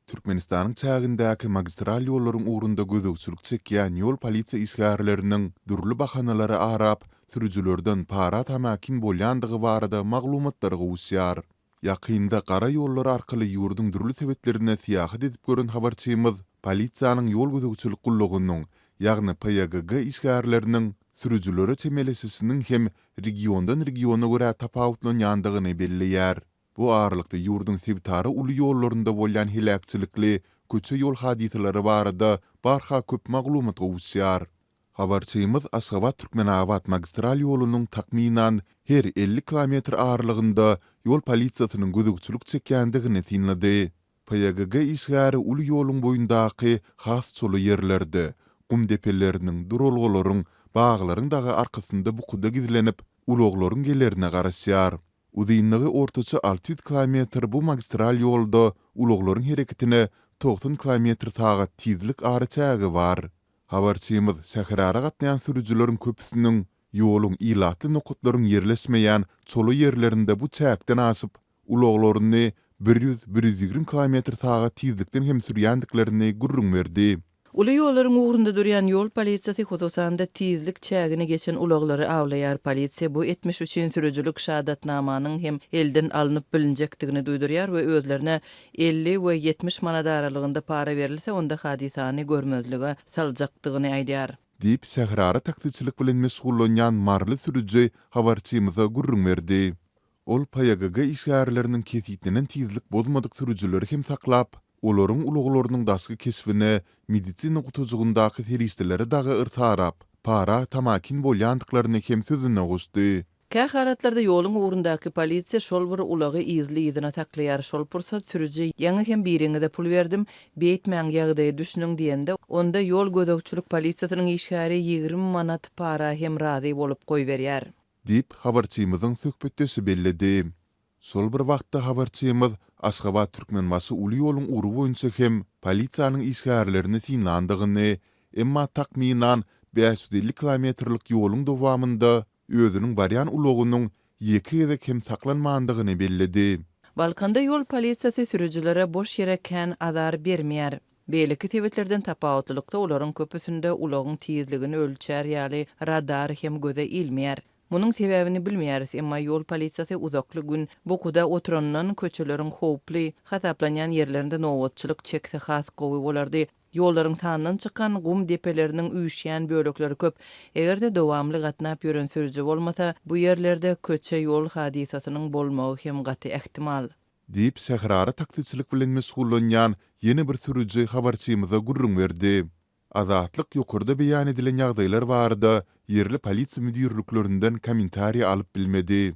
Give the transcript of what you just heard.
Türkmenistanyň çägindäki magistral ýollaryň ugrunda gözegçilik çekýän ýol polisiýa işgärleriniň dürli bahanalary arap, sürüjilerden para tamakin bolýandygy barada maglumatlar gowuşýar. Ýakynda gara ýollar arkaly ýurduň dürli sebitlerine syýahat edip gören habarçymyz polisiýanyň ýol gözegçilik gullugynyň, ýagny PYGG işgärleriniň sürüjilere çemeleşişiniň hem regiondan-regiona görä tapawutlanýandygyny belleýär. Bu aralykda ýurduň sebitara uly ýollarynda bolýan heläkçilikli köçe-ýol hadysalary barada barha köp maglumat gowuşýar. Habarçymyz Aşgabat-Türkmenabat magistral ýolunyň takmynan her 50 kilometr aralygynda ýol polisiýasynyň gözegçilik çekýändigini synlady. PYGG işgäri uly ýoluň boýundaky has çola ýerlerde, gum depeleriniň, duralgalaryň, baglaryň dagy arkasynda bukuda gizlenip, ulaglaryň gelerine garaşýar. Uzynlygy ortaça 600 kilometr bu magistral ýolda ulaglaryň hereketine 90 kilometr sagat tizlik araçägi bar. Habarçymyz şäherara gatnaýan sürüjileriň köpüsiniň ýoluň ilatly nokatlaryň ýerleşmeýän çola ýerlerinde bu çäkden aşyp, ulaglaryny 100, 120 kilometr sagat tizlikden hem sürýändiklerini gürrüň berdi. Uly ýollaryň ugrunda durýan ýol polisiýasy, hususan-da, tizlik çägini geçen ulaglary awlaýar. Polisiýa bu etmiş üçin sürüjilik şahadatnamanyň hem elden alnyp bilinjekdigini duýdurýar we özlerine 50 we 70 manat aralygynda para berilse, onda hadysany görmezlige saljakdygyny aýdýar. Diýip, şäherara taksiçilik bilen meşgullanýan maryly sürüji habarçymyza gürrüň berdi. Ol PYGG işgärleriniň kesgitlenen tizlik bozmadyk sürüjileri hem saklap, olaryň ulaglarynyň daşky keşbine, medisina gutujygyndaky serişdelere dagy yrsarap, para tamakin bolýandyklaryny hem sözüne goşdy. Kä halatlarda ýoluň ugrundaky polisiýa şol bir ulagy yzly-yzyna saklaýar. Şol pursat sürüji Ýaňy hem biriňize pul berdim, beýtmäň, ýagdaýa düşüniň diýende, onda ýol gözegçilik polisiýasynyň işgäri 20 manat para hem razy bolup goýberýär. Diýip, habarçymyzyň söhbetdeşi belledi. Şol bir wagtda habarçymyz Aşgabat-Türkmenbaşy uly ýoluň ugry boýunça hem polisiýanyň işgärlerini synlandygyny, emma takmynan 550 kilometrlik ýoluň dowamynda özüniň barýan ulagynyň ýeke gezek hem saklanmandygyny belledi. Balkanda ýol polisiýasy sürüjilere boş ýere kän azar bermeýär. Beýleki sebitlerden tapawutlylykda olaryň köpüsinde ulagyň tizligini ölçär ýaly radar hem göze ilmeýär. Munuň sebäbini bilmeýäris, emma ýol polisiýasy uzakly gün bukuda oturandan köçeleriň howply hasaplanýan ýerlerinde nobatçylyk çekse has gowy bolardy. Ýollaryň sandan çykan gum depeleriniň üýşýän bölekleri köp. Eger-de dowamly gatnap ýören sürüji bolmasa, bu ýerlerde köçe-ýol hadysasynyň bolmagy hem gaty ähtimal. Diýip, şäherara taksiçilik bilen meşgullanýan ýene bir sürüji habarçymyza gürrüň berdi. Azatlyk ýokarda beýan edilen ýagdaýlar barada ýerli polisiýa müdirliklerinden kommentariý alyp bilmedi.